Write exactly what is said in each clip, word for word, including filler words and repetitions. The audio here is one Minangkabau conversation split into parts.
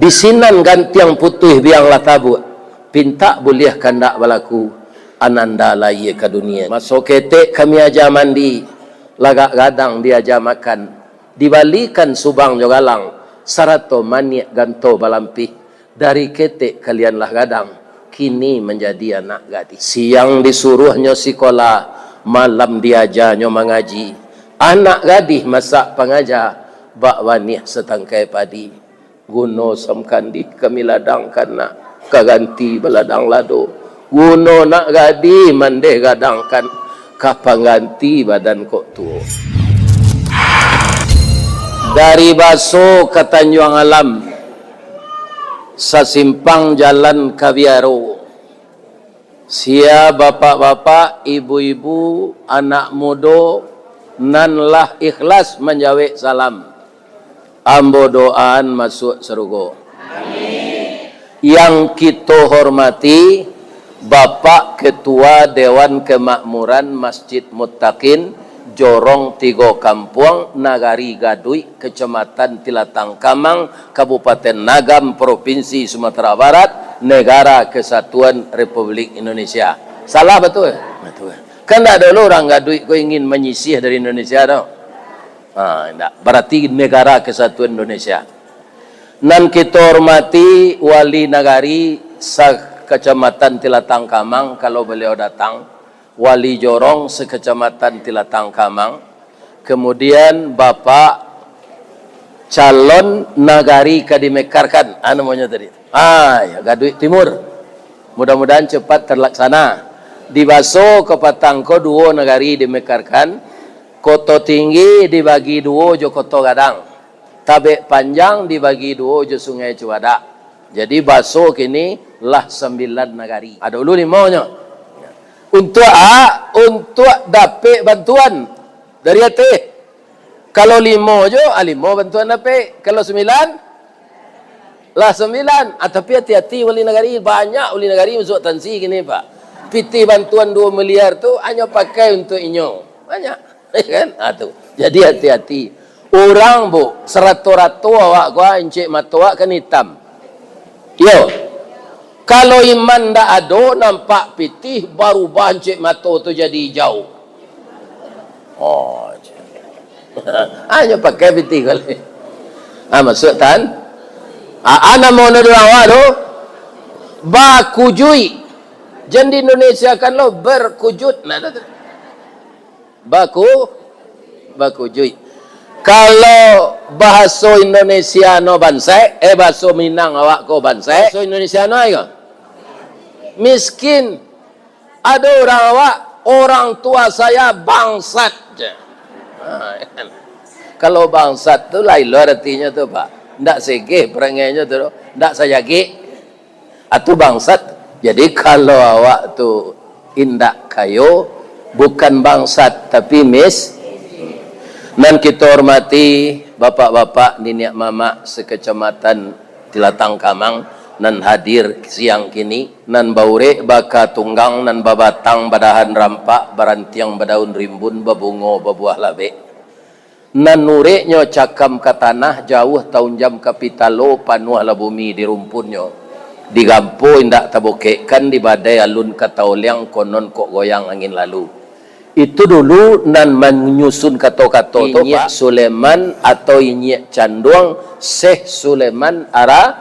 Di sinan gantiang putuih biang lah tabuak, pintak buliah kandak balaku, ananda lahia ka dunia. Maso ketek kami aja mandi, lagak gadang diaja makan, dibalikan subang jo galang, sarato maniak ganto balampih, dari ketek kalian lah gadang, kini manjadi anak gadih. Siang disuruahnyo sikola, malam diajanyo mangaji, anak gadih masak pangaja, bak banih satangkai padi. Guno samkandi kami ladangkan nak, ka ganti baladang lado. Guno nak gadih mandeh gadangkan, ka pangganti badan kok tuo. Dari Baso ka Tanjuang Alam, sasimpang jalan ka Biaro. Sia bapak-bapak, ibu-ibu, anak mudo, nan lah ikhlas manjawek salam, ambo doaan masuak sarugo. Yang kito hormati, Bapak Ketua Dewan Kemakmuran Masjid Muttaqin, Jorong Tigo Kampuang, Nagari Gaduik, Kecamatan Tilatang Kamang, Kabupaten Agam, Provinsi Sumatera Barat, Negara Kesatuan Republik Indonesia. Salah batua? Batua. Kan ndak dulu urang Gaduik ko ingin manyisih dari Indonesia tu. Ha, ndak. Berarti Negara Kesatuan Indonesia. Nan kito hormati Wali Nagari sa-, Kecamatan Tilatang Kamang, kalau beliau datang, Wali Jorong se-Kecamatan Tilatang Kamang, kemudian Bapak calon nagari ka dimekarkan, ah, namonyo tadi. Ah, ya, Gaduik Timur. Mudah-mudahan cepat terlaksana. Di Baso kapatang ko duo nagari dimekarkan, Koto Tinggi dibagi duo jo Koto Gadang. Tabek Panjang dibagi duo jo Sungai Cubadak. Jadi, Baso kini lah sambilan nagari. Ado dulu limonyo. Untuak a, untuak dapek bantuan dari ateh. Kalau limo jo, ah, limo bantuan dapek. Kalau sambilan, lah sambilan. Ah, tapi ati-ati, wali nagari, banyak wali nagari masuak tansi kini, Pak. Pitih bantuan duo miliar tu hanyo pakai untuak inyo. Banyak. Kan? Ah, tu. Jadi, ati-ati. Urang, Bu, sarato-rato awak ko, ah, incek mato awak kan itam. Iyo. Kalau iman ndak ado, nampak pitih, barubah incek mato tu jadi ijau. Oh, hanyo pakai pitih kali. Ah, masuak tan. Ah, ah, namo urang awak tu? Bakujuik. Jan di Indonesia kan lo berkujut. Nah, tu, tu. Baku, bakujuik. Kalau bahaso Indonesia no bansaik, eh, bahaso Minang awak ko bansaik, bahaso Indonesia no ayo? Miskin. Ado urang awak, "Orang tua saya bangsat," je. Ha, kan. Kalau bangsat tu lain lo aratinyo tu, Pak. Ndak segeh perangainyo tu, ndak sajagek. Atau bangsat. Jadi, kalau awak tu indak kayo, bukan bangsat, tapi mis-, nan kito hormati, bapak-bapak, niniak mamak, sekecamatan Tilatang Kamang, nan hadir siang kini, nan baurek baka tunggang, nan babatang badahan rampak, barantiang badaun rimbun, babungo babuah labek. Nan ureknyo cakam ka tanah, jauah taunjam ka pitalo, panuahlah bumi di rumpunnyo. Digampo indak tabokekkan, di badai alun ka taoliang, konon kok goyang angin lalu. Itu dulu nan manyusun kato-kato tu, Inyiak Pak Suleman atau Inyiak Canduang, Syekh Suleman Ara-,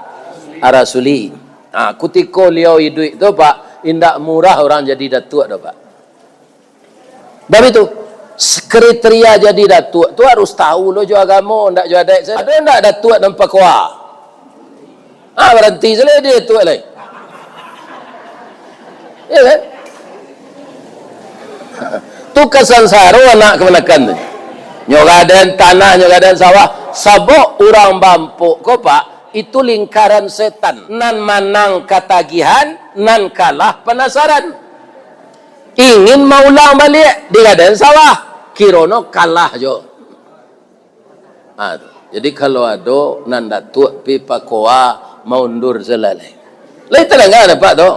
Arasuli. Ha, kutiko liau iduik tu, Pak, indak murah urang jadi datuak tu, Pak. Tapi tu, kriteria jadi datuak tu harus tahu lo jo agamo, ndak jo adaik sajo. Ado ndak datuak nan pakoa? Ah, baranti sajo jadi datuak lai. Iyo kan? Tu ka sansaro anak kamanakan tu. Nyo gadang tanah, nyo gadang sawah. Sabab urang bampuk ko, Pak, itu lingkaran setan. Nan manang katagihan, nan kalah panasaran. Ingin maulang baliak, digadang sawah, kirono kalah jo. Ha, tu. Jadi, kalau ado nan datuak pi pakoa, maundur salalai. Lai tadanga dapek tu.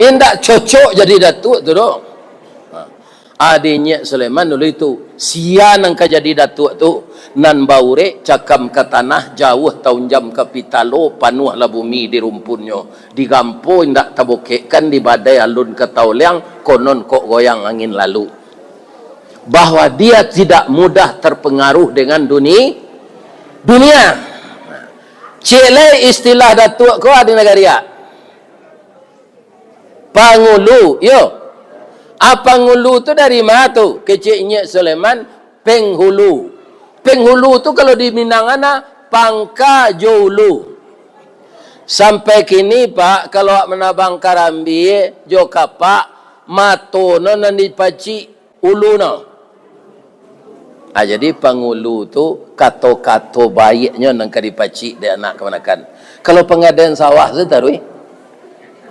Indak cocok jadi datuak tu doh. Ha. Ade Inyiak Sulaiman dulu itu, sia nan ka jadi datuak tu, nan baurek cakam ka tanah, jauah taunjam ka pitalo, panuahlah bumi di rumpunnyo, digampo indak tabokekkan, dibadai alun ka taoliang, konon kok goyang angin lalu. Bahwa dia tidak mudah terpengaruh dengan duni-, dunia. Ciek lai istilah datuak ko di nagari a. Pangulu, yo. A pangulu tu dari ma tu? Kecek Inyiak Sulaiman, penghulu. Penghulu tu kalau di Minang ana, pangka jo ulu. Sampai kini, Pak, kalau awak manabang karambia jo kapak, mato no nan dipacik, ulu no. Ah, jadi pangulu tu kato-kato baiaknyo nan ka dipacik dek anak kamanakan. Kalau panggadaian sawah tu taruih,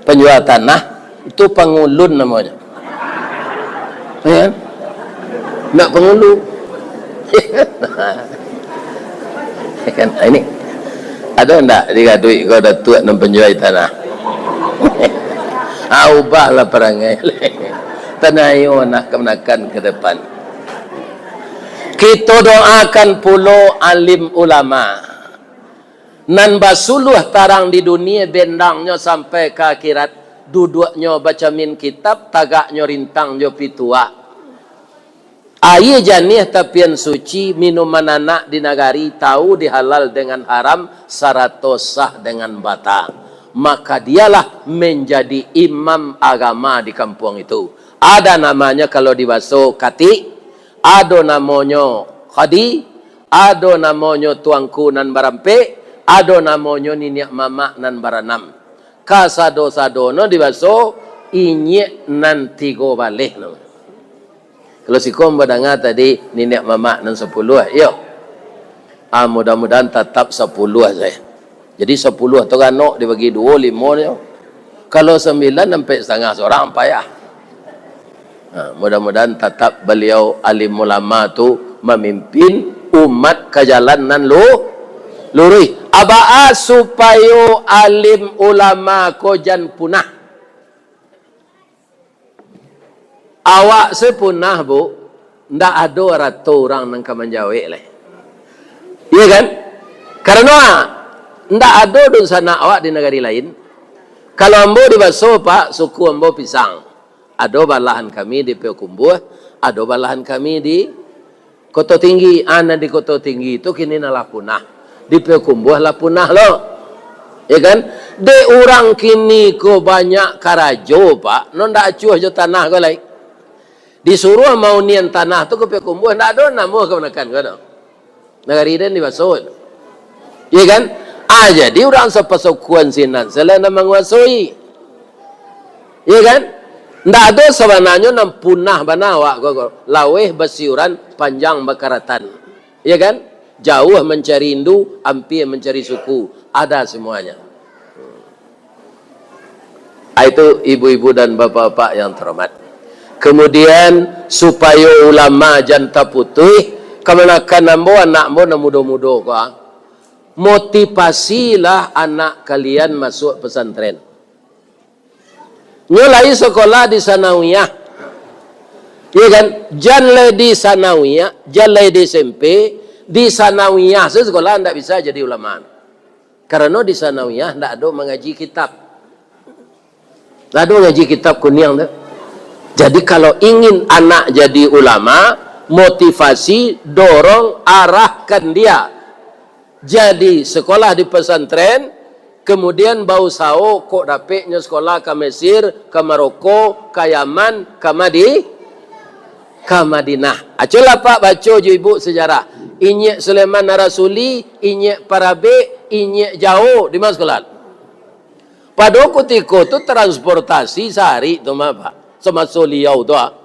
panjua tanah, tu pangulun namonyo. Ya kan? Nak pangulu. Ya kan? Ah, ini. Ado ndak digaduik ko datuak nan panjuai tanah? Ah, ubahlah parangai. Tanayo anak kamanakan ka depan. Kito doakan pulo alim ulama. Nan basuluah tarang di dunia, bendangnyo sampai ka akhirat, duduaknyo bacamin kitab, tagaknyo rintang jo pituak. Aia janiah tapian suci, minuman anak di nagari, tahu di halal dengan haram, sarato sah dengan bata. Maka dialah menjadi imam agama di kampuang itu. Ada namanya kalau di baso katik, ado namonyo kadi, ado namonyo tuangku nan barampek, ado namonyo niniak mamak nan baranam. Kasado-sadonyo dibaso inyiak nan tigo baleh no. Kalau siko badanga tadi niniak mamak nan sapuluah, iyo. Ah, mudah-mudahan tatap sapuluah sajo. Jadi sapuluah tu ganok dibagi duo, limo nyo. Kalau sambilan, ampek satangah surang, payah. Ha, mudah-mudahan tatap baliau alim ulama tu mamimpin umat ka jalan nan lu-, luruih. Abaa supayo alim ulama ko jan punah. Awak se punah, Bu, ndak ado arato urang nan ka manjawek lai. Iya kan? Karano, ndak ado dunsanak awak di nagari lain. Kalau ambo di baso, Pak, suku ambo Pisang. Ado balahan kami di Payakumbuah, ado balahan kami di Koto Tinggi. Ah, nan di Koto Tinggi tu kini nan lah punah. Di Payakumbuah lah punah lo. Ya kan? Dek urang kini ko banyak karajo, Pak. No ndak acuah jo tanah ko lai. Disuruah maunian tanah tu ka Payakumbuah, ndak ado namuah kamanakan ko do. Nagari den dibaso. Iya kan? Ah, jadi urang sapasukuan sinan salah nan manguasoi. Iya kan? Ndak ado sabananyo nan punah bana awak ko, ko. Laweh basiuran, panjang bakaratan. Iya kan? Jauah mancari indu, ampia mancari suku. Ada semuanya. Ah, itu ibu-ibu dan bapak-bapak yang terhormat. Kemudian, supayo ulama jan taputuih, kamanakan ambo, anak ambo nan mudo-mudo ko, ah, motivasilah anak kalian masuk pesantren. Nyo lai sekolah di sanawiyah. Iya kan? Jan lai di sanawiyah, jan lai di S M P, di sanawiyah se sekolah ndak bisa jadi ulama. Karano di sanawiyah ndak ado mangaji kitab. Ndak ado mangaji kitab kuniang tu. Jadi kalau ingin anak jadi ulama, motivasi, dorong, arahkan dia. Jadi sekolah di pesantren, kemudian bausaho kok dapeknyo sekolah ka Mesir, ka Maroko, ka Yaman, ka Madi-, ka Madinah. Aculah Pak baco jo ibu sejarah. Inyiak Sulaiman Ar-Rasuli, Inyiak Parabek, Inyiak Jao, di ma sekolah? Pado kutiko tu transportasi sahari tu mah, Pak. Samaso liau tu, ah.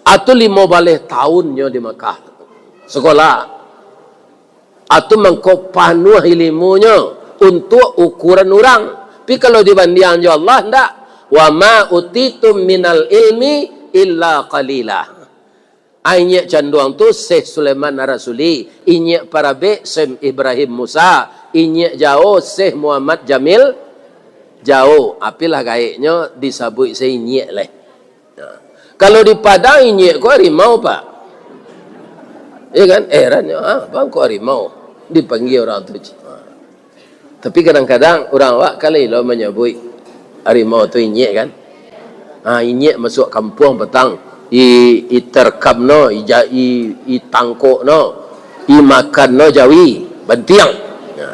Atu limo baleh taun nyo di Makkah. Sekolah. Atu mangko panuah ilimunyo untuak ukuran urang. Tapi kalau dibandiang jo Allah, ndak. "Wa ma utitum minal ilmi illa qalila." Inyiak canduang tu Syekh Sulaiman Ar-Rasuli, inyiak parabek Syekh Ibrahim Musa, inyiak jao Syekh Muhammad Jamil Jao. Apilah gaeknyo disabuik se inyiak lai. Nah, Kalau di Padang, inyek ko harimau, Pak. Ya kan? Heran, ah, bang, ko harimau dipanggia urang tu. Ah. Tapi kadang-kadang urang awak kan lah ilo manyabuik harimau tu inyek, kan? Ha, inyek masuak kampuang patang, i, i terkam no, i, ja- i, i tangkok no, i makan no jawi, bantiang. Ha.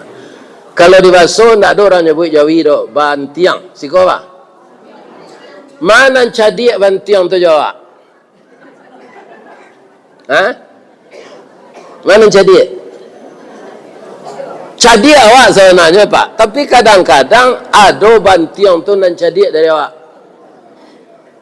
Kalau di Baso ndak ado urang nyabuik jawi doh, bantiang. Siko, Pak? Ma nan cadiak bantiang tu, jawab. Ha? Ma nan cadiak? Cadiak awak sabananyo, Pak. Tapi kadang-kadang ado bantiang tu nan cadiak dari awak.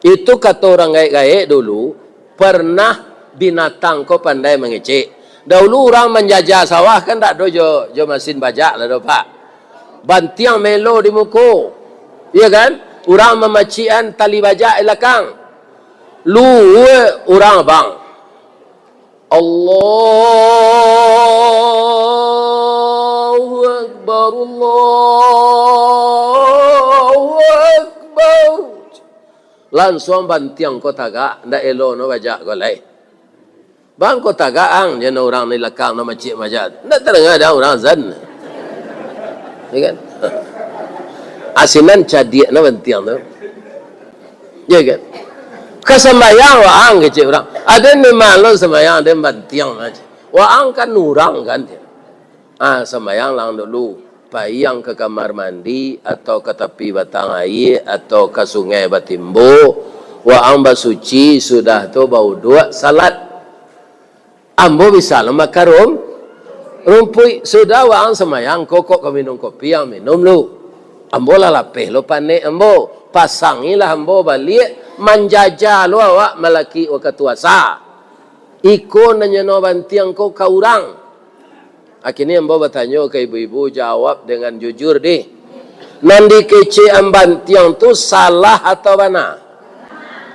Itu kato urang gaek-gaek dulu, pernah binatang ko pandai mangecek. Dahulu urang manjajah sawah kan dak ado jo, jo masin bajak lah doh, Pak. Bantiang melo di muko. Iya kan? Urang mamacikan tali bajak di lakang. Luweh urang abang. Allahu Akbar, Allahu Akbar. Lansuang bantiang ko tagak, ndak elo no bajak ko lai. Bang, ko tagak ang, jan urang di lakang no macik majak. Ndak tadanga doh urang azan. Ya kan? Asinan cadiak no bantiang tu. Ya kan? Ka sambayang waang, kecek urang. Aden memang lo sambayang, aden bantiang aja. Waang kan urang kan. Ah, sambayang lang dulu. Pai ang ka kamar mandi, atau ka tapi batang aia, atau ka sungai batimbo. Waang basuci, sudah tu bauduak, salat. Ambo bisa lo makan rum-, rumpuik. Sudah waang sambayang, kok ka minum kopi, ang minum lu. Ambo lah lapeh lo panek ambo. Pasangilah ambo baliak, manjajah lo awak malakik wakatu asa. Iko nan nyo no bantiang ko ka urang. Akhirnyo ambo batanyo ka ibu-ibu, jawab dengan jujur dih. Nan dikecek ang bantiang tu salah atau bana?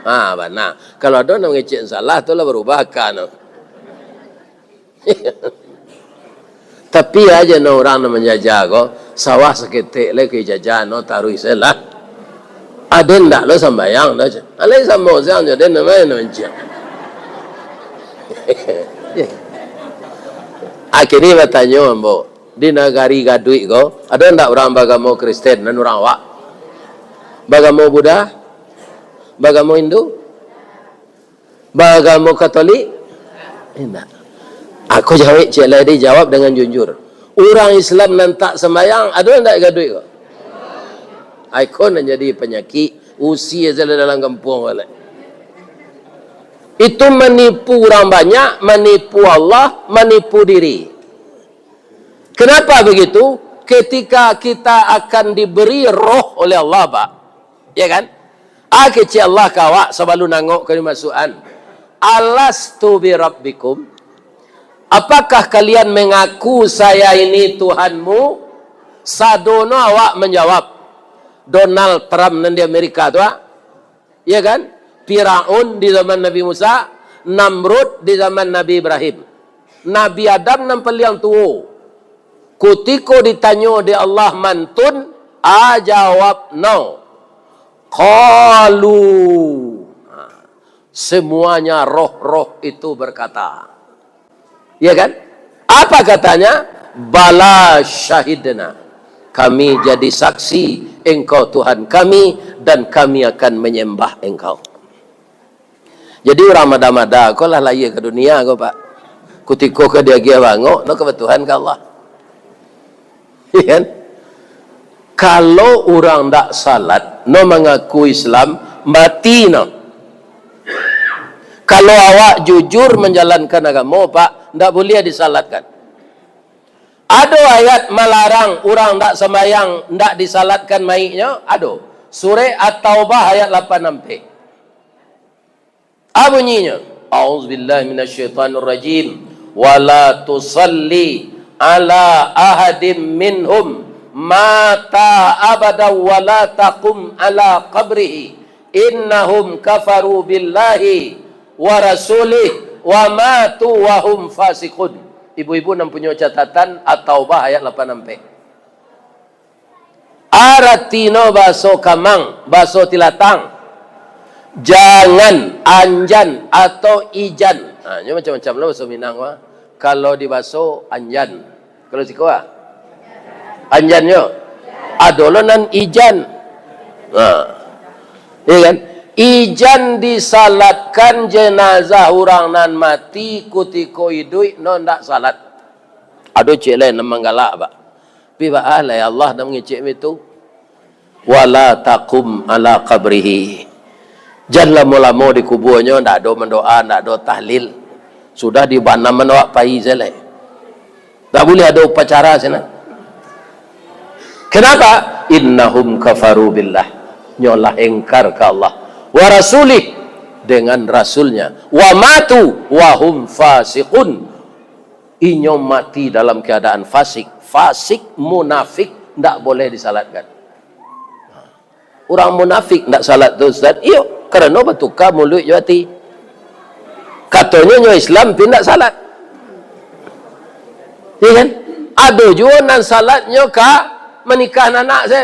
Ha, bana. Kalau ado nan mangecek salah, tu lah barubah aka no. Tapi aja no urang nan manjajah ko, sawah saketek lai ka dijajah no, taruih se lah. Aden ndak lo sambayang doh, cek. Alai samo siang jo den, namae nan manciang. Akhirnyo batanyo ambo, di nagari gaduik ko, ado ndak urang bagamo Kristen nan urang awak? Bagamo Buddha? Bagamo Hindu? Bagamo Katolik? Indak. Ako jawek cek lai, dijawab dengan jujur. Urang Islam nan tak sambayang, ado ndak gaduik ko? Ai, ko nan jadi panyakik, usia sajo dalam kampuang ko lai. Itu manipu urang banyak, manipu Allah, manipu diri. Kenapa begitu? Ketika kita akan diberi roh oleh Allah, Pak, ya kan? Ah, kecek Allah ka awak sabalun nangok ka dimasuakan. "Alastu birabbikum?" Apakah kalian mengaku saya ini Tuhanmu? Sadono awak manjawab. Donald Trump nan di Amerika tu, ah. Ya kan? Firaun di zaman Nabi Musa, Namrud di zaman Nabi Ibrahim. Nabi Adam nan paliang tuo. Kutiko ditanyo dek Allah mantun, a jawab no. Qalu. Ha. Semuanya roh-roh itu berkata. Ya kan? Apa katanya? "Bala syahidna." Kami jadi saksi Engkau Tuhan kami, dan kami akan menyembah Engkau. Jadi urang mada-mada ko lah lahia ka dunia ko, Pak. Kutiko ka diagiah bangok, no ka batuhan ka Allah. Iya kan? Kalau urang ndak salat, no mangaku Islam, mati no. Kalau awak jujur manjalankan agamo, Pak, ndak buliah disalatkan. Ado ayat malarang urang ndak sambayang, ndak disalatkan mayiknyo? Ado. Surek At-Taubah ayat lapan ampek. A bunyinyo, "A'udzubillahi minasyaitonirrajim. Wala tusalli ala ahadim minhum mata abadan wala taqum ala qabrihi. Innahum kafaru billahi wa rasulih wa matu wa hum fasiqun." Ibu-ibu nan punyo catatan, At-Taubah ayat lapan ampek. Aratino baso kamang, baso tilatang. Jangan, anjan, atau ijan. Ha, nyo macam-macam lah baso Minang, wah. Kalau di baso, anjan. Kalau siko, ah? Anjannyo. Ado lo nan ijan. Ha. Iya kan? Ijan disalatkan jenazah urang nan mati kutiko iduik, no ndak salat. Ado ciek lai nan manggalak, Pak. Tapi baa lai Allah nan mangecek itu. "Wala taqum ala qabrihi." Jan lamo-lamo di kubuanyo, ndak ado mandoa, ndak ado tahlil. Sudah dibanam awak pai sajo lai. Ndak buliah ado upacara sinan. Kenapa? "Innahum kafaru billah." Nyo lah engkar ka Allah. "Wa rasulih," dengan rasulnya. "Wa matu wa hum fasiqun." Inyo mati dalam keadaan fasik. Fasik, munafik, ndak boleh disalatkan. Urang munafik ndak salat tu, Ustaz? Iyo, karano batuka muluik jo ati. Katonyo nyo Islam, tapi ndak salat. Iya kan? Ado juo nan salatnyo ka manikah anak se.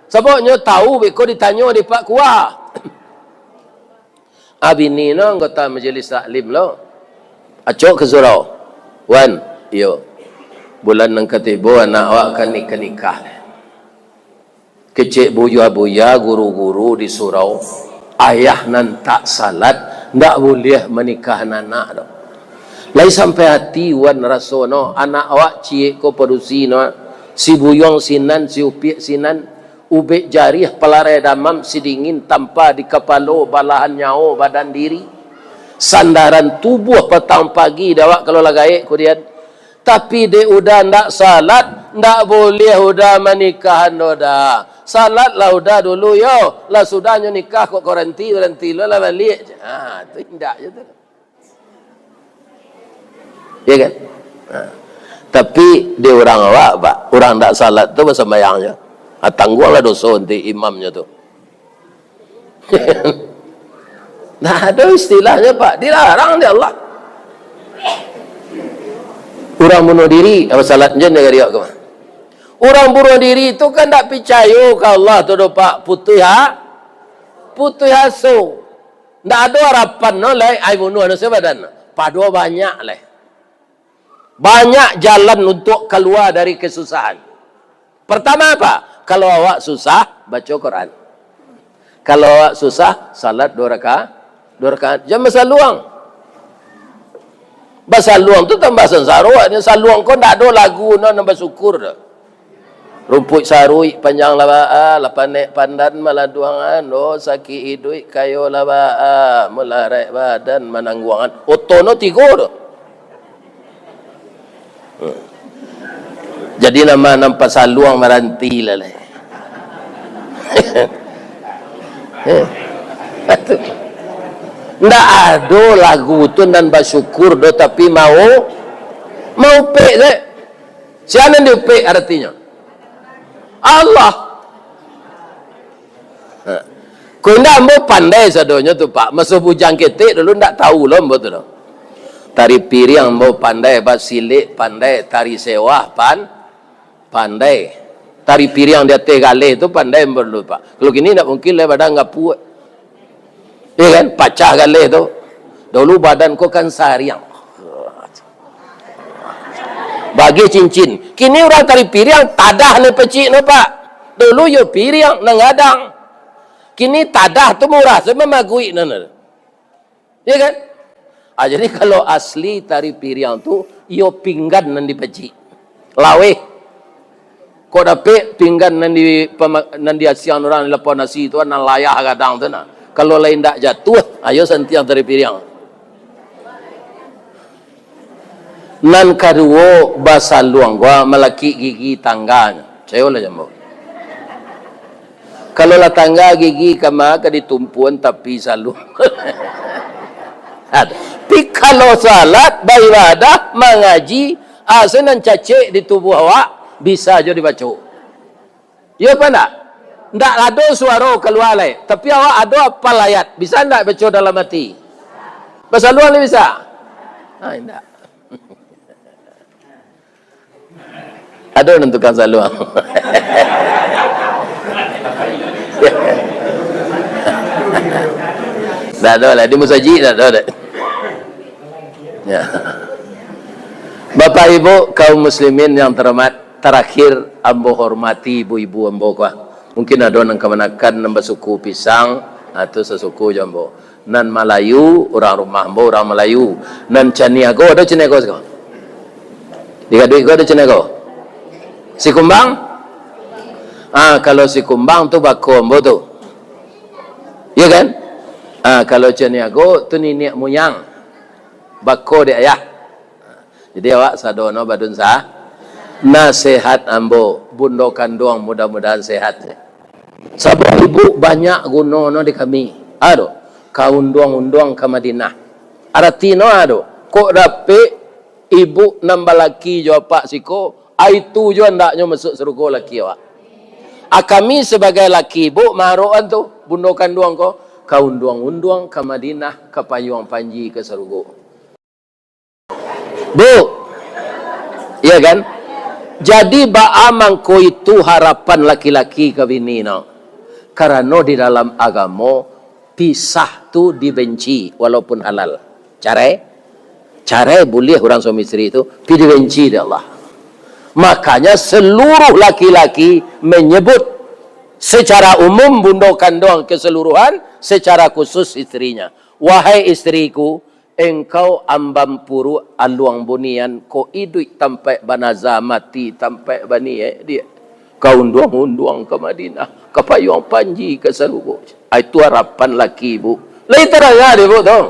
Sabab nyo tahu beko ditanyo di Pak Kua. Ah, bini no anggota majelis taklim lo. Acok ka surau. "Wan, iyo. Bulan nan katibo anak awak kan nikah-nikah." Kecek buya-buya, guru-guru di surau, ayah nan tak salat, ndak buliah manikahan anak doh. Lai sampai ati wan raso no, anak awak ciek ko padusi no, si buyuang sinan, si upiak sinan, ubek jariah palarai damam, si dingin tampa di kapalo, balahan nyawo badan diri. Sandaran tubuah patang pagi di awak kalau lah gaek kudian. Tapi dek uda ndak salat, ndak buliah uda manikahan uda. Salatlah uda dulu yo, lah sudahnyo nikah kok baranti, baranti lo lah baliak. Ha, tu indak je tu. Ya kan? Ha. Tapi di urang awak, Pak, urang ndak salat tu basumbayang je. Ha, tangguanglah doso nanti imamnyo tu. Nah, ado istilahnyo, Pak, dilarang dek Allah. Urang bunuh diri, apa salat jen dia kariak ke mah? Urang bunuh diri tu kan ndak picayo ka Allah tu doh, Pak, putuih ha-, putuih aso. Ndak ado harapan no lai, ai bunuah no sabadan. Pado banyak lai. Banyak jalan untuk kalua dari kasusahan. Partamo apa? Kalau awak susah, baco Quran. Kalau awak susah, salat duo raka-, duo rakaat. Jan basaluang. Basaluang tu tambah sansaro, awaknyo saluang ko ndak ado lagu no nan basukur doh. Rumpuik saruik panjang lah baa, lah panek pandan maladuangan, oh, sakik iduik kayo lah baa, mularaik badan manangguangan. Oto no tigo tu. Hmm. Jadi nama nan pasaluang maranti lah lai. Eh. Ndak ado lagu tu nan basyukur doh, tapi mau, maupek se. Sia nan diupek aratinyo? Allah. Ha. Ko indak ambo pandai sadonyo tu, Pak. Maso bujang ketek dulu ndak tahu lo ambo tu doh. Tari piriang ambo pandai, basilek pandai, tari sewah pan-, pandai. Tari piriang di ateh galeh tu pandai ambo dulu, Pak. Kalau kini ndak mungkin lai, badan gapuak. Iya kan? Pacah galeh tu. Dulu badan ko kan sariang. Bagi cincin. Kini urang tari piriang, tadah nan pacik no, Pak. Dulu yo piriang nan gadang. Kini tadah tu murah, se mamaguik nan ado. Iya kan? Ah, jadi kalau asli tari piriang tu, iyo pinggan nan dipacik. Laweh. Kok dapek pinggan nan di pama-, nan diasiang urang di lapau nasi tu, nan layah gadang tu nah. Kalau lai ndak jatuah, ayo santiang tari piriang. Nan kaduo, basaluang gua malakik gigi tangganyo. Cayolah jambo. Kalau lah tangga gigi kama ka ditumpuan tapi saluang. Tapi kalau salat, baibadah, mangaji, asa nan cacek di tubuah awak, bisa jo dibaco. Iyo apa ndak? Ndak ado suaro kalua lai, tapi awak ado apal ayat, bisa ndak baco dalam ati? Basaluang lai bisa? Ha, indak. Ado nan tukang saluang. Tak ado lah, di musajik tak ado dek. Ya. Bapak Ibu kaum muslimin yang terhormat, terakhir ambo hormati ibu-ibu ambo ko. Mungkin ado nan kamanakan, nan basuku pisang, ha, tu sasuku jo ambo. Nan Malayu, urang rumah ambo urang Malayu. Nan Caniago, ado Caniago siko? Di Gaduik ko ado Caniago? Sikumbang? Ah, kalau Sikumbang tu bako ambo tu. Iya kan? Ah, kalau Caniago tu niniak muyang. Bako dek ayah. Jadi awak sadono badunsa. Nasihat ambo, bundo kanduang mudah-mudahan sehat. Sabab ibu banyak guno no di kami. Ado, ka unduang-unduang ka Madinah. Arati no ado, kok dapek ibu nan balaki jo apak siko, a itu jo andaknyo masuak sarugo laki awak. A kami sabagai laki ibu, maharokan tu, bundo kanduang ko, ka unduang-unduang ka Madinah, ka payuang panji ka sarugo. Bu, iya kan? Jadi, baa mangko itu harapan laki-laki ka bini no? Karano di dalam agamo, pisah tu dibenci, walaupun halal. Carai, carai buliah urang suami isteri tu, tapi dibenci dek Allah. Makanya, seluruh laki-laki menyebut secara umum bundo kanduang keseluruhan, secara khusus istrinya. Wahai istriku, engkau amban puruak aluang bunian, kok iduik tampaik banaza, mati tampaik baniaik, diak. Ka unduang-unduang ka Madinah, ka payuang panji ka sarugo. Ah, itu harapan laki ibu. Lai tadanga dek ibu tu?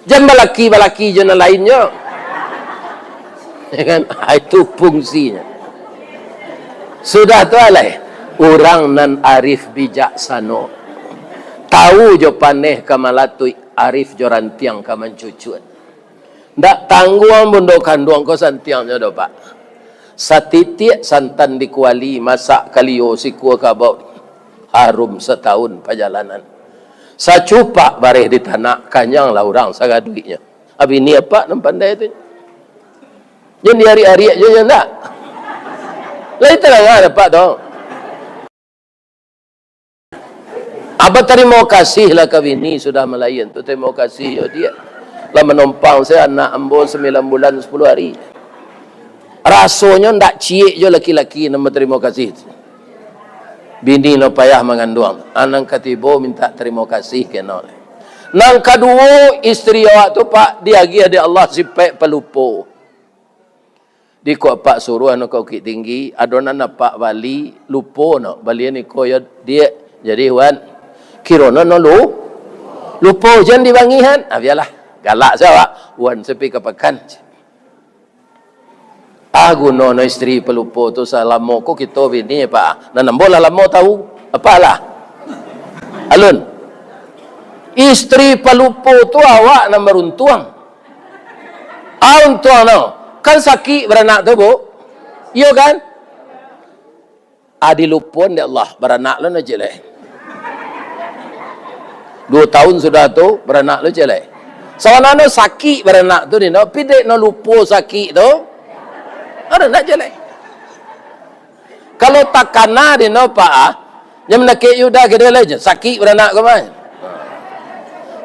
Jan balaki-balaki jo nan lainnyo. Ya kan? Ah, itu fungsinyo. Sudah tu alai, urang nan arif bijaksano, tahu jo paneh ka malatuik, arif jo rantiang ka mancucuak. Ndak tangguang bundo kanduang ko santiangnyo doh, Pak. Satitiak santan di kuali, masak kalio sikua kabau, harum satahun pajalanan. Sacupak bareh di tanak, kanyanglah urang sagaduiknyo. Abih ni apak nan pandai tu. Jan diariak-ariak jo, jan ndak. Lai tadanga dek apak tu. Apak tarimo kasih lah ka bini sudah malaian tu, tarimo kasih yo diak. Lah manompang se anak ambo sambilan bulan sapuluah ari. Rasonyo ndak ciek jo laki-laki nan batarimo kasih tu. Bini no payah manganduang, anak katibo mintak tarimo kasih keno. Nan kaduo, isteri awak tu, Pak, diagiah dek Allah sipaik palupo. Di ko apak suruah no ka Bukittinggi, ado nan apak bali, lupo no, balian iko yo, Diak. Jadi, Wan, kiro no, no lu-, lupo, jan dibangihan. Ah, bialah, galak se awak, Wan se pai ka pakan. Ah, guno no isteri palupo tu, salamo ko kito bini, Pak. Nan ambo lah lamo tahu, apalah. Alun. Isteri palupo tu awak nan baruntuang. Ah, untuang no. Kan sakik baranak tu, Bu? Iyo kan? Ah, dilupoan dek Allah, baranak lo no ciek lai. Duo tahun sudah tu, baranak lo ciek lai. Sabananyo sakik baranak tu, dino, tapi dek no lupo sakik tu, baranak ciek lai. Kalau takana dino, Pak, ah, nyo mandakek Yuda kini lai, sakik baranak ko mah.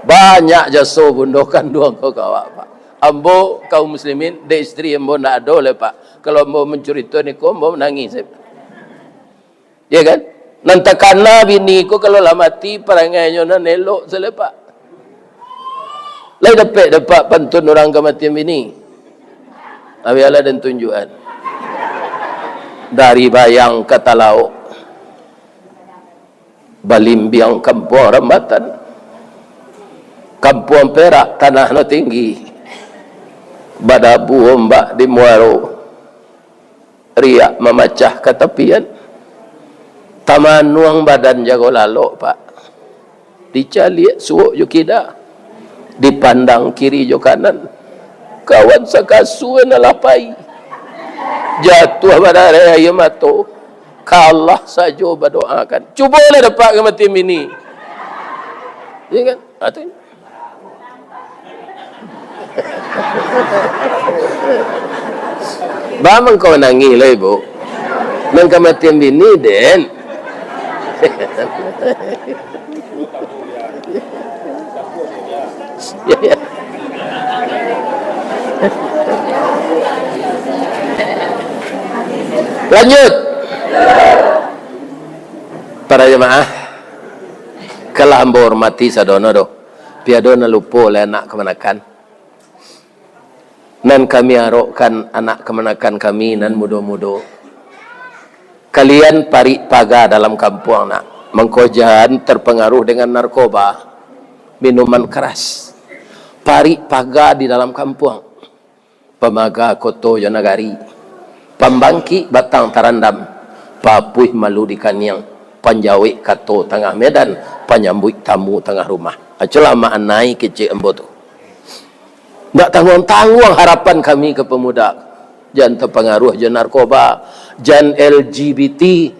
Banyak jaso bundo kanduang ko ka awak, Pak. Ambo, kaum muslimin, dek isteri ambo ndak ado lai, Pak. Kalau ambo mancurito niko, ambo manangih se. Ya kan? Nan takana bini ko kalau lah mati, parangainyo nan elok se lai, Pak. Lai dapek-dapek pantun urang kamatian bini? Ah, bialah den tunjuakan. Dari Bayang ka Talaok, Balimbiang Kampuang Rambatan, Kampuang Perak tanah no tinggi, badabu ombak di muaro, riak mamacah ka tapian. Tamanuang badan jago lalok, Pak. Dicaliak suok jo kida, dipandang kiri jo kanan. Kawan sakasua nan lah pai, jatuah badareh aia mato. Ka Allah sajo badoakan. Cubolah dapek kamatian bini. Ya kan? Ha, tu. Baa mangko manangih lai, Bu? Nan kamatian bini, den. Lanjut. Para jamaah, kalah ambo hormati sadono doh. Piado nan lupo oleh anak kamanakan. Nan kami arokkan anak kamanakan kami nan mudo-mudo. Kalian parik paga dalam kampuang nak. Mangko jan terpengaruh dengan narkoba, minuman keras. Parik paga di dalam kampuang. Pamaga koto jo nagari. Pambangkik batang tarandam. Papuih malu di kaniang. Panjawek kato tangah medan. Panyambuik tamu tangah rumah. Aculah maknai kecek ambo tu. Ndak tangguang-tangguang harapan kami ka pemuda. Jan tapangaruah jo narkoba, jan L G B T,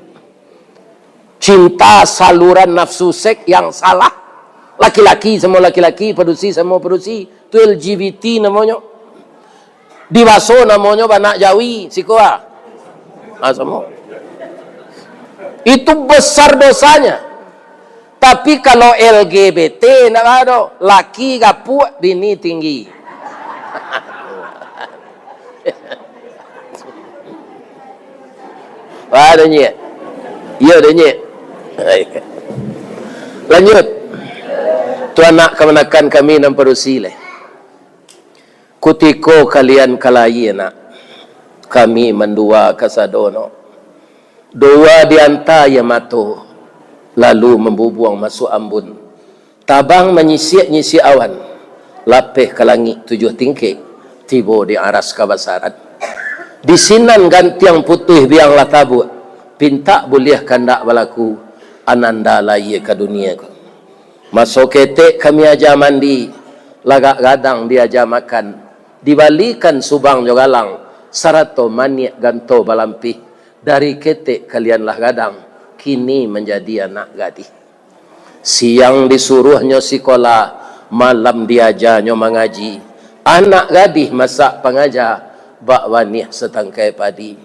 cinta saluran nafsu seks yang salah. Laki-laki samo laki-laki, padusi samo padusi, tu L G B T namonyo. Di baso namonyo banak jawi, siko ah. Ah, samo. Itu besar dosanya. Tapi kalau L G B T ndak ado, laki gapuak, bini tinggi. Wah, ado nyek. Iyo, ado nyek. Lanjut. Tu anak kamanakan kami nan padusi lai. Kutiko kalian ka lahia nak, kami mandua kasadono. Dua di anta aia mato, lalu mambubuang masuak ambun. Tabang manyisiak-nyisiak awan, lapeh ka langik tujuah tingkek, tibo di aras kabasaran. Di sinan gantiang putuih biang lah tabuak, pintak buliah kandak balaku, ananda lahia ka dunia ko. Maso ketek kami aja mandi, lagak gadang diaja makan, dibalikan subang jo galang, sarato maniak ganto balampih, dari ketek kalian lah gadang, kini manjadi anak gadih. Siang disuruahnyo sikolah, malam diajanyo mangaji, anak gadih masak pangaja, bak waniah satangkai padi.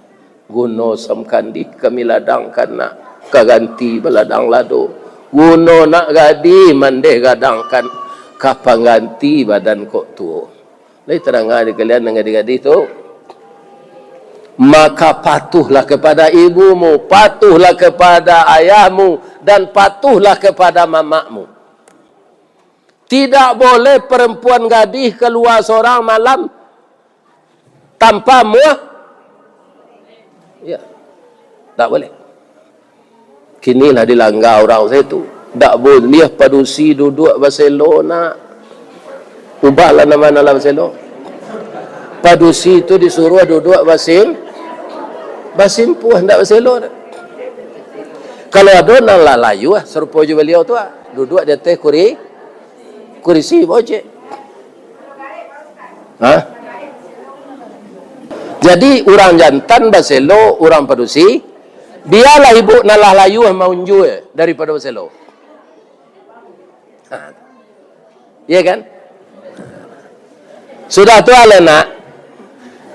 Guno samkandih kami ladangkan nak, ka ganti baladang lado. Guno nak gadih mandeh gadangkan, ka pangganti badan kok tuo. Lai tadanga di kalian nan gadih-gadih tu? Maka patuhlah kepada ibumu, patuhlah kepada ayahmu, dan patuhlah kepada mamakmu. Tidak boleh perempuan gadih keluar seorang malam tanpa muah. Ya. Tak boleh. Kini lah dilanggar urang se tu. Dak buliah padusi duduak baselo nak. Ubahlah nama nan lah baselo. Padusi tu disuruah duduak basim-, basimpuah, ndak baselo dak. Kalau ado nan lah layuah sarupo jo baliau tu ah, duduak di ateh kuri-, kurisi bocek. Ha? Jadi, urang jantan baselo, urang padusi, bialah ibu nan lah layuah maunjua daripado baselo. Ha. Iya kan? Sudah tu, aleh nak,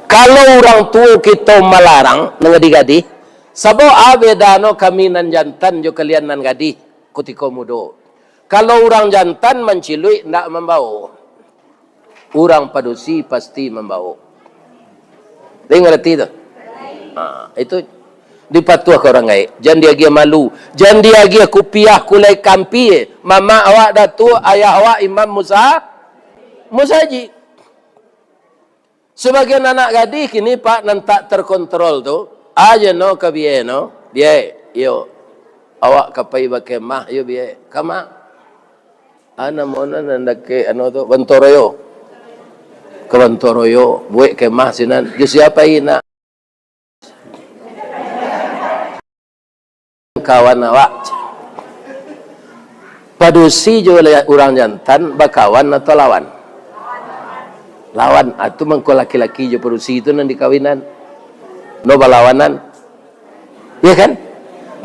kalau urang tuo kito malarang, nan gadih-gadih, sabab a bedano kami nan jantan jo kalian nan gadih kutiko mudo? Kalau urang jantan manciluik, ndak mambao. Urang padusi pasti mambao. Lai ngarati tu? Ha, itu dipatuahkan urang gaek. Jan diagiah malu. Jan diagiah kupiah kulai kampia. Mamak awak Datuak, ayah awak Imam Musa-, Musajik. Sabagian anak gadih kini, Pak, nan tak terkontrol tu, aja no ka biai no, biai, iyo. Awak ka pai bakemah, iyo biai. Kama? Ana mona nan dakek anu tu, Bantoroyo. Ka Bantoroyo, buek kemah sinan. Jo sia pai nak? Kawan awak. Padusi jo urang jantan bakawan atau lawan? Lawan. Ah, tu mangko laki-laki jo padusi tu nan dikawinan. No balawanan. Iya kan?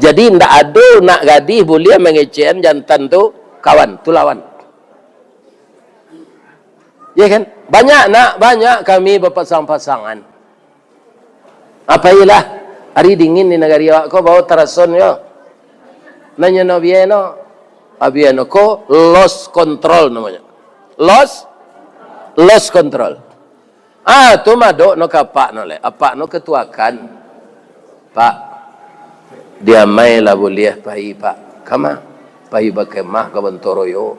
Jadi, ndak ado nak gadih buliah mangecekan jantan tu kawan, tu lawan. Iya kan? Banyak nak, banyak kami bapasang-pasangan. Apailah, ari dingin di nagari awak ko, bao tarason yo. Nanyo no biai no. Ah, biai no ko lost control namonyo. Lost, lost control. Ah, tu madok no ka apak no lai. Apak no katuakan. Pak, diamai lah buliah pai, Pak. Kama? Pai bakemah ka Bantoroyo.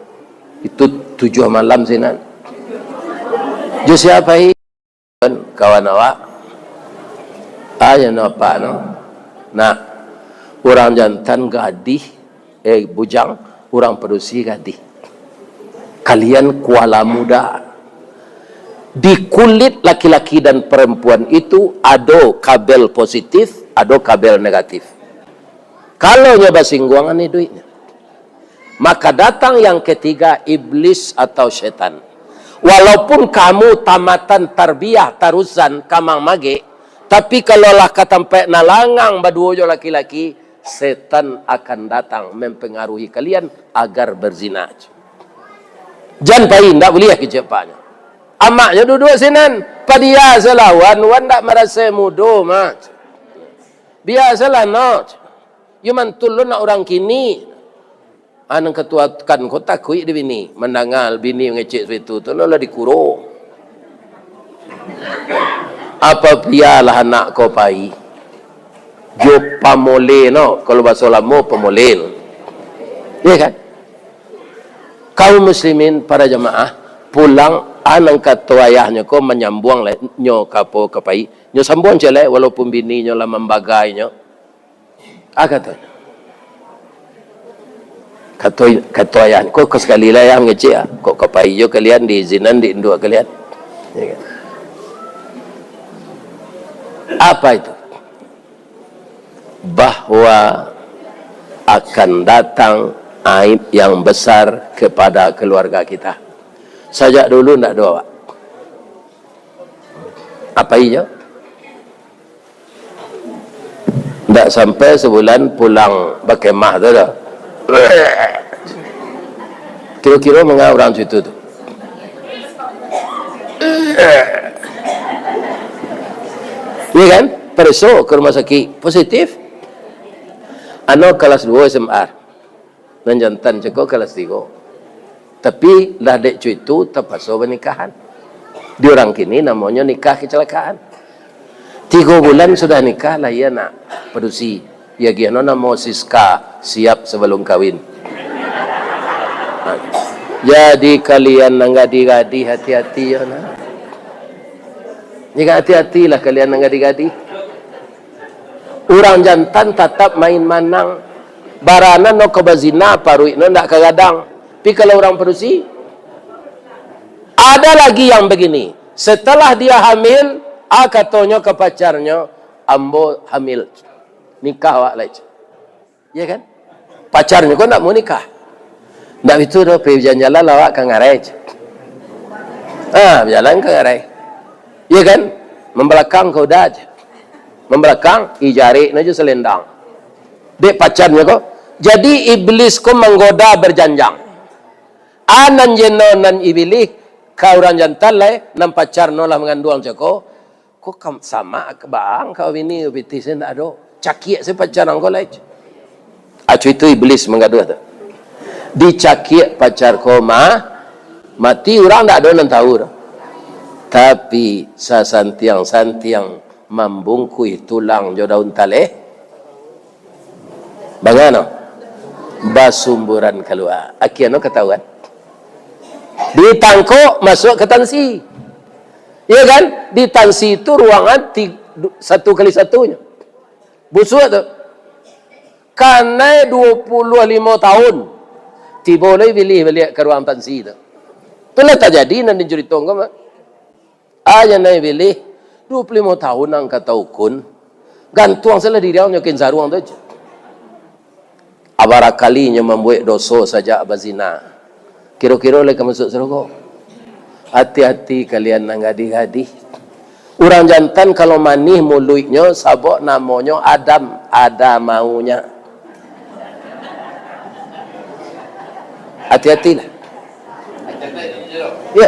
Itu tujuah malam sinan. Jo sia pai? Kawan awak. Ah, jan apak no. Nah, urang jantan gadih, eh, bujang, urang padusi gadih. Kalian kuala muda. Di kulit laki-laki dan perempuan itu ado kabel positif, ado kabel negatif. Kalau nyo basingguangan iduiknyo, maka datang yang ketiga, iblis atau setan. Walaupun kamu tamatan tarbiyah, tarusan, kamang magek, tapi kalau lah ka tampek nalangang baduo jo laki-laki, setan akan datang mempengaruhi kalian agar berzina. Jan pai, ndak buliah kecek apaknyo. Amaknyo duduak sinan, padia salah wan, wan ndak marasa mudo mah. Biasalah no. Yo mantul lo nak urang kini. Ah, nan katuakan ko takuik di bini. Mandanga bini mangecek suatu tu, no lah dikuro. Apa pialah anak ko pai? Jo pamole no, kalau baso lamo pamole no. Iya kan? Kaum muslimin, para jamaah, pulang, ah, nan kato ayahnyo ko manyambuang lai, nyo ka apo ka pai, nyo sambuang ciek lai, walaupun bininyo lah mambagainyo. Ah, kato. Kato, kato ayah, ko, ko sakali lah ayah mangecek, ah. Kok ka pai jo kalian, diizinan di induak kalian. Ya kan? Apa itu? Bahwa akan datang aib yang besar kepada keluarga kita. Sajak dulu ndak ado awak. Apa iyo? Ndak sampai sabulan pulang bakemah tu dah. Kiro-kiro manga urang situ tu? Iya kan? Pareso ka rumah sakik, positif. Ano kelas dua S M R. Nan jantan cako kelas tigo. Tapi, lah dek co itu, tapaso banikahan. Di urang kini, namonyo nikah kecelakaan. Tigo bulan sudah nikah, lahia anak padusi. Iyo agiah no namo Siska, siap sabalum kawin. Ha. Jadi, kalian nan gadih-gadih, hati-hati yo nah. Jadi, hati-hatilah kalian nan gadih-gadih. Urang jantan tatap main manang. Bara nan no ka bazina, paruik no ndak ka gadang. Tapi kalau urang padusi, ada lagi yang begini. Setelah dia hamil, ah, katonyo ka pacarnyo, "Ambo hamil. Nikah awak lai." Ya kan? Pacarnyo ko ndak mau nikah. Ndak bitu doh, pai bajalan-jalan lah awak ka ngarai. Ah, bajalan ka ngarai. Ya kan? Mambalakang ka uda. Mambalakang, ijarik no jo salendang. Dek pacarnyo ko. Jadi, iblis ko manggoda berjanjang. Ah, nan jeno nan ibilih, ka urang jantan lai, nan pacar no lah manganduang cako, ko kam-, sama ka baang ka bini pitih se ndak ado. Cakiak se pacar ang ko lai. Acu itu iblis manggaduah tu. Dicakiak pacar ko mah, mati urang ndak ado nan tahu doh. Tapi, sasantiang-santiang mambungkuih tulang jo daun taleh, bangano, basumburan kalua. Akhia no katahuan. Ditangkok, masuak ka tansi. Iya kan? Di tansi tu ruangan ti-, du-, satu kali satunyo. Busuak tu. Kanai duo puluah limo tahun. Tibo lai bilih baliak ka ruang tansi tu. Tu lah tajadi nan dicurito ko mah. Aja nai bilih, duo puluah limo tahun ang ka taukun, gantuang salah diri ang nyo kain saruang tu aja. Abarakali nyo mambuek doso sajak bazina, kiro-kiro lai ka masuak sarugo? Ati-ati kalian nan gadih-gadih. Urang jantan kalau manih muluiknyo, sabab namonyo Adam, ada maunya. Ati-atilah. Ya.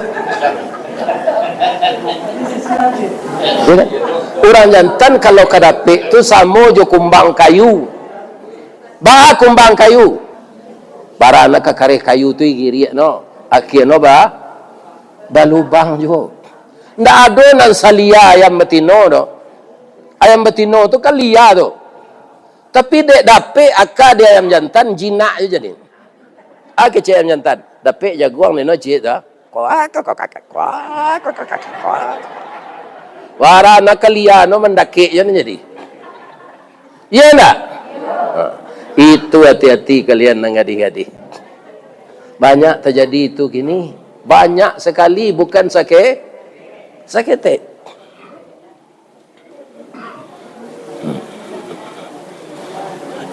Ya kan? Urang jantan kalau ka dapek tu samo jo kumbang kayu. Ba kumbang kayu. Bara nak ka kareh kayu tu igiriak no. Akhia no ba Balubang juo. Ndak ado nan salia ayam batino doh. Ayam batino tu kan lia tu. Tapi dek dapek aka di ayam jantan, jinak je jadi. Ah, kecek ayam jantan. Dapek jaguang nino ciek tu. Kuak, kuak, kuak, kuak, kuak, kuak, kuak, kuak. Wara nak kalia no mandakek je ni jadi. Iya ndak? Ha. Itu hati-hati kalian nan gadih-gadih. Banyak terjadi itu kini. Banyak sekali, bukan sake-, saketek.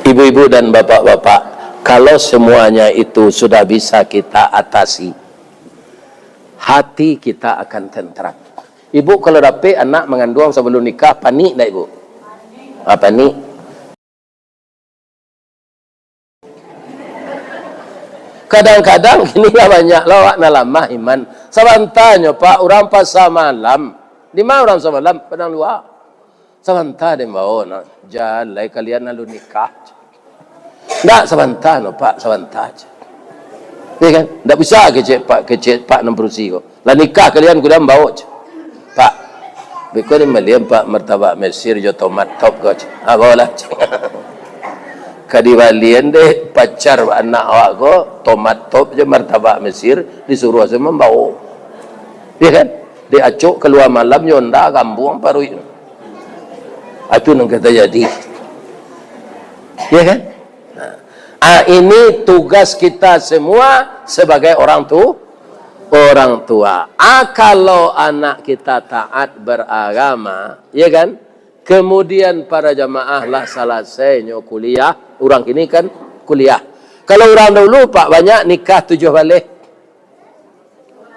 Ibu-ibu dan bapak-bapak, kalau semuanya itu sudah bisa kita atasi, hati kita akan tentram. Ibu kalau dapek anak manganduang sabalum nikah, panik ndak, Ibu? Ah, panik. Kadang-kadang kini lah banyak lah awak nan lamah iman. Sabantanyo, Pak, urang pasa malam. Di ma urang pasa malam? Padang Luak. Sabanta den bao, nah. Jan lai kalian alun nikah. Ndak, sabanta no, Pak, sabanta je. Ya kan? Ndak bisa kecek Pak, kecek Pak nan padusi ko. Lah nikah kalian, kuliah bao je. Pak, beko ni malian, Pak, martabak Mesir jo tomat top ko je. Ha, baolah. Ka dibalian deh pacar anak awak ko, tomat top jo martabak Mesir, disuruah se mambao. Ya kan? Dek acok kalua malam nyo ndak kambuang paruik. Ah, tu nan ka tajadi. Ya kan? Nah. Ah, ini tugas kita semua sebagai orang tu, orang tua. Ah, kalau anak kita taat beragama, ya kan? Kemudian para jamaah lah salasainyo kuliah, urang kini kan kuliah. Kalau urang dahulu, Pak, banyak nikah tujuah baleh.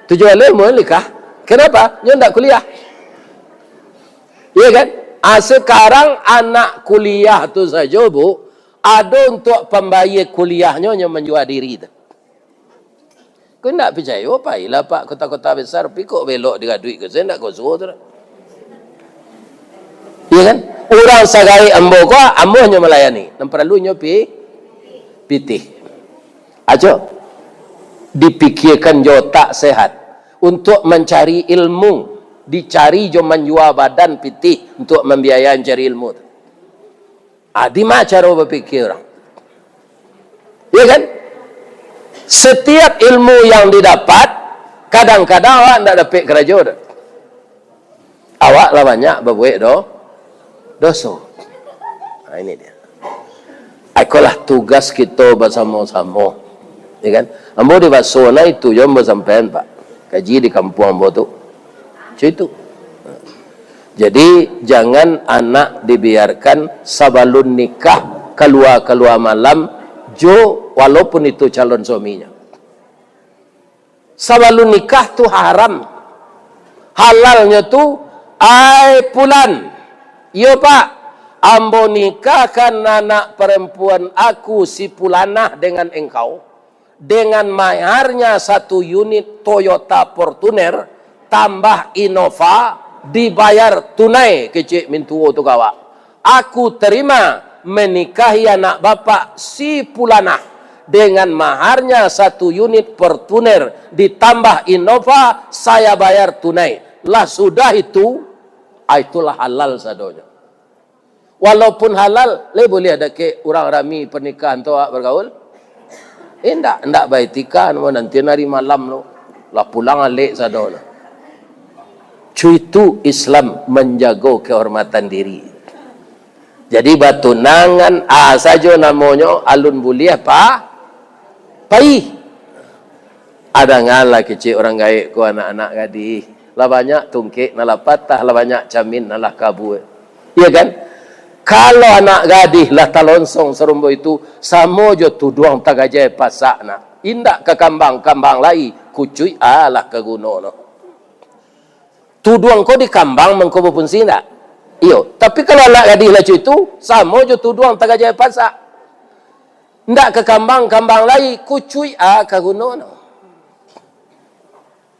Tujuh baleh umua nikah. Kenapa? Nyo ndak kuliah. Iya kan? Ah, sekarang anak kuliah tu sajo, Bu, ado untuak pambayia kuliahnyo, nyo manjua diri tu. Kau ndak picayo, pailah, Pak, kota-kota besar, tapi kok belok di Gaduik ko, sajo ndak ko suo tu dah. Iya kan? Urang sagaek ambo ko, ambo hanyo malayani. Nan paralu nyo pi-, pitih. Ajo, dipikirkan jo otak sehat. Untuak mancari ilmu, dicari jo manjua badan pitih untuak mambiayai mancari ilmu tu. Ah, di ma caro bapikir urang? Ya kan? Setiap ilmu yang didapat, kadang-kadang awak ndak dapek karajo doh. Awak lah banyak babuek do-, doso. Nah, ini dia. Ikolah tugas kito basamo-samo. Ya kan? Ambo di Baso nah itu jo ambo sampaian, Pak. Kaji di kampuang ambo tu. Cuma itu. Jadi, jangan anak dibiarkan sabalun nikah kalua-kalua malam jo, walaupun itu calon suaminyo. Sabalun nikah tu haram. Halalnyo tu, "Ai Pulan, iyo, Pak, ambo nikahkan anak parampuan aku si Pulanah dengan engkau, dengan maharnya satu unit Toyota Fortuner, tambah Innova, dibayar tunai," kecek mintuo tu ka awak. "Aku terima menikahi anak bapak si Pulanah dengan maharnya satu unit Fortuner ditambah Innova, saya bayar tunai." Lah sudah itu, ah, itulah halal sadonyo. Walaupun halal, lai buliah dakek urang rami pernikahan tu awak bagaul? Indak, indak baetika, nanti hari malam tu lah pulang alek sadonyo. Cuitu Islam manjago kehormatan diri. Jadi, batunangan, ah, sajo namonyo alun buliah pa-, pai. Adangalah kecek urang gaek ko, anak-anak gadih. Lah banyak tungkek nan lah patah, lah banyak camin nan lah kabua. Iya kan? Kalau anak gadih lah talonsong sarumbo itu, samo jo tuduang tagajai pasak nak. Indak ka kambang-kambang lai, kucuik alah ka guno no. Tuduang ko di kambang mangko bafungsi ndak? Iyo. Tapi kalau anak gadih lah cuitu, samo jo tuduang tagajai pasak. Ndak ka kambang-kambang lai, kucuik a ka guno no.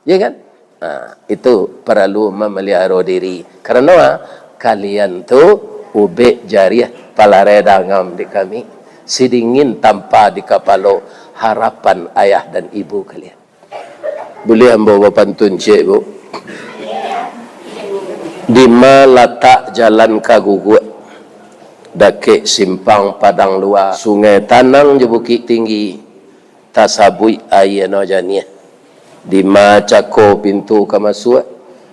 Ya kan? Nah, itu paralu mamaliharo diri. Karano, ah, kalian tu ubek jariah palarai dangam di kami, sidingin tampa di kapalo harapan ayah dan ibu kalian. Buliah ambo bapantun ciek, Bu? Dima latak jalan ka Guguak, dakek simpang Padang Lua, Sungai Tanang jo Bukik Tinggi, tasabuik aia no janiah. Dima cako pintu ka masuak,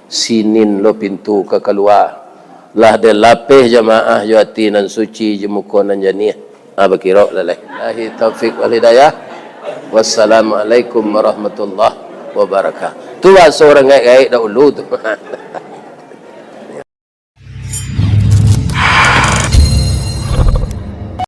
sinin lo pintu ka kalua. Lah dek lapeh jamaah jo ati nan suci jo muko nan janiah. Ha, bakirok lah lai. Billahi taufik wal hidayah. Wassalamualaikum warahmatullahi wabarakatuh. Tu bahaso urang gaek-gaek dahulu tu.